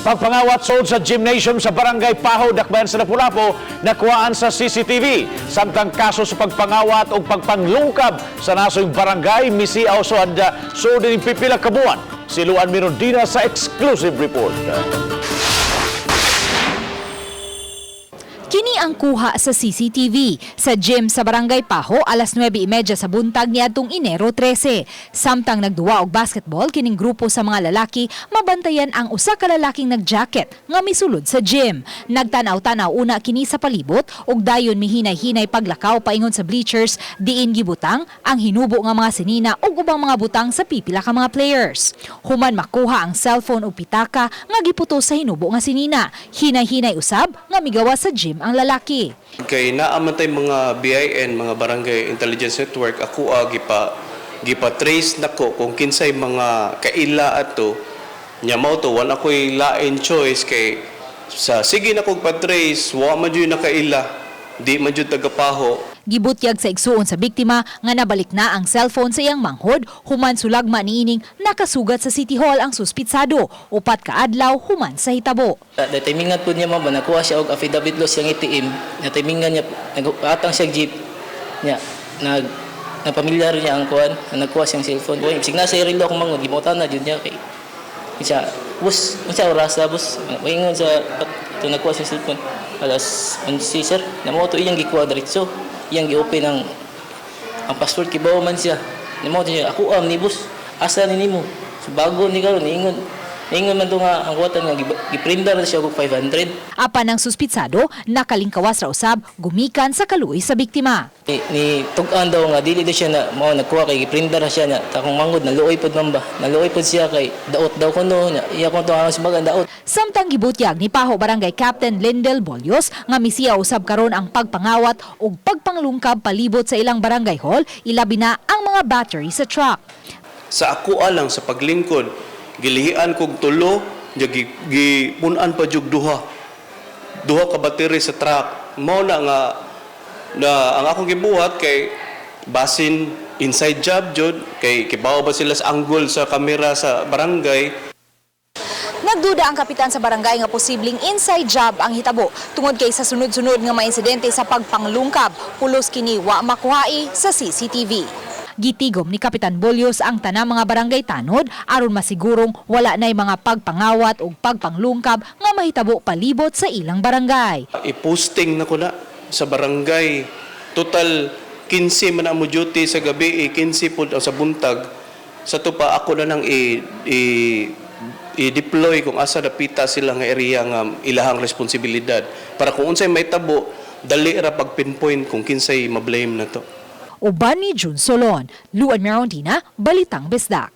Pagpangawat sold sa gymnasium sa Barangay Paho, Dakbayan sa Lapu-Lapu, nakuhaan sa CCTV. Samtang kaso sa pagpangawat o pagpanglungkab sa nasong barangay, misiaw so anda so din pipila ka buwan. Si Luan Mirondina sa exclusive report. Kini ang kuha sa CCTV sa gym sa Barangay Paho alas 9:30 sa buntag niadtong Enero 13. Samtang nagduwa og basketball kining grupo sa mga lalaki, mabantayan ang usa ka lalaking nagjacket nga misulod sa gym. Nagtanaw-tanaw una kini sa palibot ug dayon mihinay-hinay paglakaw paingon sa bleachers diin gibutang ang hinubo nga mga sinina ug ubang mga butang sa pipila ka mga players. Human makuha ang cellphone ug pitaka nga giputo sa hinubo nga sinina. Hinay-hinay usab nga migawas sa gym ang lalaki. Kay naa man tay mga BIN, mga Barangay Intelligence Network, ako gipa gipa trace nako kung kinsay mga kaila ato nya. Mao to, wala ko'y lain choice kay sa sige na kog pa-trace, wa man jud nakaila, di man jud tagapaho. Gibutyag sa igsuon sa biktima nga nabalik na ang cellphone sa iyang manghod human sulagma niining nakasugat sa City Hall ang suspitsado 4 ka adlaw human sa hitabo. Da timingan po niya, ma'am, ba, nakuha siya og affidavit loss yung ATM. Na timingan niya, nag-atang siya og jeep niya, nag napamilyar niya ang kuan, na nagkuha siyang cellphone. Uy, sig na sa relo akong mangod, gimutan na jud niya kay siya, "Boss, unsa oras sa, boss?" Maingon sa ito nagkuha siya cellphone. Alas 11, sir. Namo to iyang gikuha diretso. Iyang gi-open ang password, kibaw man siya. Namo to siya, "Ako am ni, boss. Asa ni nimo?" So bago ni karon niingon. Niingon man to nga ang kuwatan nga giprindar na siya og 500. Apan ang suspitsado nakalingkawas ra usab gumikan sa kaluoy sa biktima. Ni tug-an daw nga dili daw siya na mao nagkuha kay giprindar na siya niya. Akong mangod naluoy pod man ba. Naluoy pod siya kay daot daw kuno niya. Iya ko to ang sibagan daot. Samtang gibutyag ni Paho Barangay Captain Lindel Bolyos nga misiya usab karon ang pagpangawat ug pagpanglungkab palibot sa ilang barangay hall, ilabi na ang mga battery sa truck. Sa ako lang sa paglingkod, gilihian kog tulo nya gipun-an pa jug duha duha ka battery sa truck. Mao na nga na ang akong gibuhat kay basin inside job jud kay kibaw ba sila sa angle sa kamera sa barangay. Nagduda ang kapitan sa barangay nga posibleng inside job ang hitabo tungod kay sa sunod-sunod nga mga insidente sa pagpanglungkab, pulos kini wa makuhai sa CCTV. Gitigom ni Kapitan Bolyos ang tanang mga barangay tanod aron masigurong wala na'y mga pagpangawat o pagpanglungkab nga mahitabo palibot sa ilang barangay. I-posting na ko na sa barangay. Total 15 man ang mo duty sa gabi, 15 pod ang sa buntag. Sa to pa ako na nang i-deploy kung asa dapita sila nga area nga ilahang responsibilidad para kung unsay may tabo, dali ra pag pinpoint kung kinsay ma-blame na to. Uban ni Jun Solon, Luan Merondina, Balitang Bisdak.